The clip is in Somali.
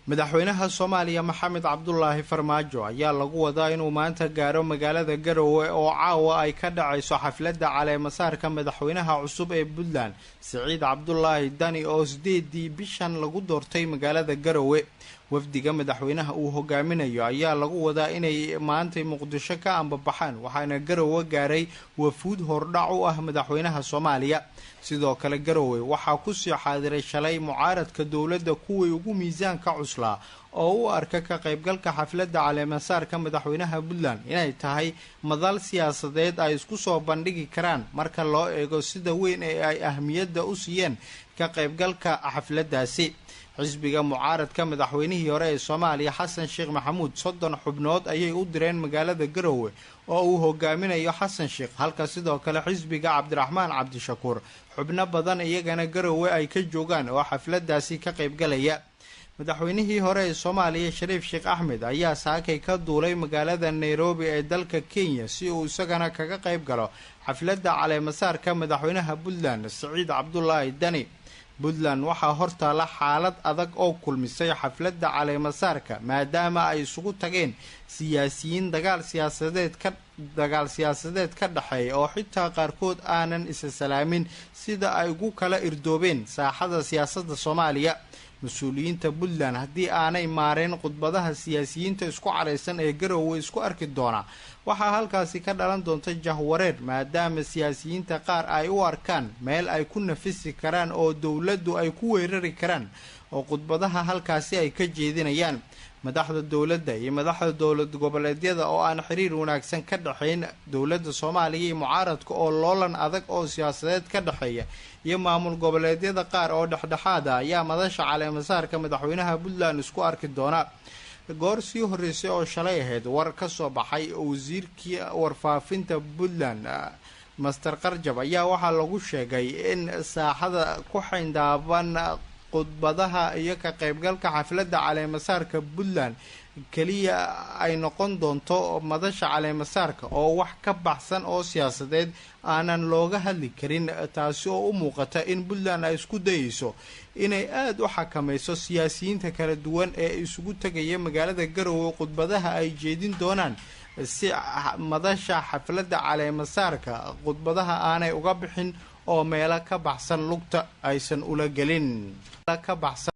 Madaxweynaha Soomaaliya Maxamed Cabdulaahi Farmaajo ayaa lagu wadaa inuu maanta gaaro magaalada Garowe oo caawa ay ka dhacayso xafladda caleemasaarka madaxweynaha cusub ee Puntland Siciid Cabdulaahi Dani oo 8dii bishan lagu doortay magaalada Garowe. Wafdiga madaxweynaha uu hogaaminayo ayaa lagu wadaa inay maantay Muqdisho ka ambabaxaan, waxaana Garowe gaaray wafuud hordhac u ah madaxweynaha Soomaaliya. Sidoo kale Garowe waxaa kusii xaadiray shalay mucaaradka dowladda kuwii ugu miisaanka cuslaa oo u arka ka qaybgalka xafladda caleemasaarka madaxweynaha Puntland inay tahay madal siyaasadeed ay isku soo bandhigi karaan marka loo eego sida weyn ee ay ahmiyadda u siiyeen ka qaybgalka xafladdaasi. Xisbiga mucaaradka madaxweynihii hore ee Soomaaliya Xasan Sheekh Maxamuud 30 xubnood ayay u direen magaalada Garowe oo uu hogaaminayo Xasan Sheekh, halka sidoo kale xisbiga Cabdiraxmaan Cabdishakuur xubno badan iyagana Garowe ay ka joogaan oo xafladaasi ka qaybgalaya. Madaxweynihii hore ee Soomaaliya Shariif Sheekh Axmed ayaa saakay ka duulay magaalada Nairobi ee dalka Kenya si uu isagana kaga qayb galo xafladda caleemasaarka madaxweynaha Puntland Siciid Cabdulaahi Dani. Puntland waxaa hortaala xaalad adag oo kulmisay xafladda caleemasaarka maadaama ay isugu tageen siyaasiyiin dagaal siyaasadeed ka dhexeeya oo xitaa qaarkood aanan isa salaamin sida ay ugu kala irdoobeen saaxada siyaasadda Soomaaliya. Mas-uuliyiinta Puntland haddii aanay maareen khudbadaha siyaasiyiinta isku caraysan ee Garowe isku arki doona, waxaa halkaasi ka dhalan doonta jahwareer, maadaama siyaasiyiinta qaar ay u arkaan meel ay ku nafisi karaan oo dowladdu ay ku weerari karaan oo khudbadaha halkaasi ay ka jeedinayaan. Madaxda dowladda iyo madaxda dowlad goboleedyada oo aan xiriir wanaagsan ka dhexayn dowladda Soomaaliya iyo mucaaradka oo loolan adag oo siyaasadeed ka dhexeeya iyo maamul goboleedyada qaar oo dhexdhexaad ah ayaa madasha caleemasaarka madaxweynaha Puntland isku arki doona. Goor sii horreysay oo shalay ahayd war ka soo baxay wasiirkii warfaafinta Puntland Master Qarjab ayaa waxaa lagu sheegay in saaxada ku xayndaaban khudbadaha iyo ka qaybgalka xafladda caleemasaarka Puntland keliya ay noqon doonto madasha caleemasaarka oo wax ka baxsan oo siyaasadeed aanan looga hadli karin, taasi oo u muuqata in Puntland ay isku dayeyso inay aada u xakamayso siyaasiyiinta kala duwan ee isugu tegaya magaalada Garowe khudbadaha ay jeedin doonaan si madasha xafladda caleemasaarka khudbadaha aanay uga bixin oo meelo ka baxsan lugta aysan ula gelin ka baxsan.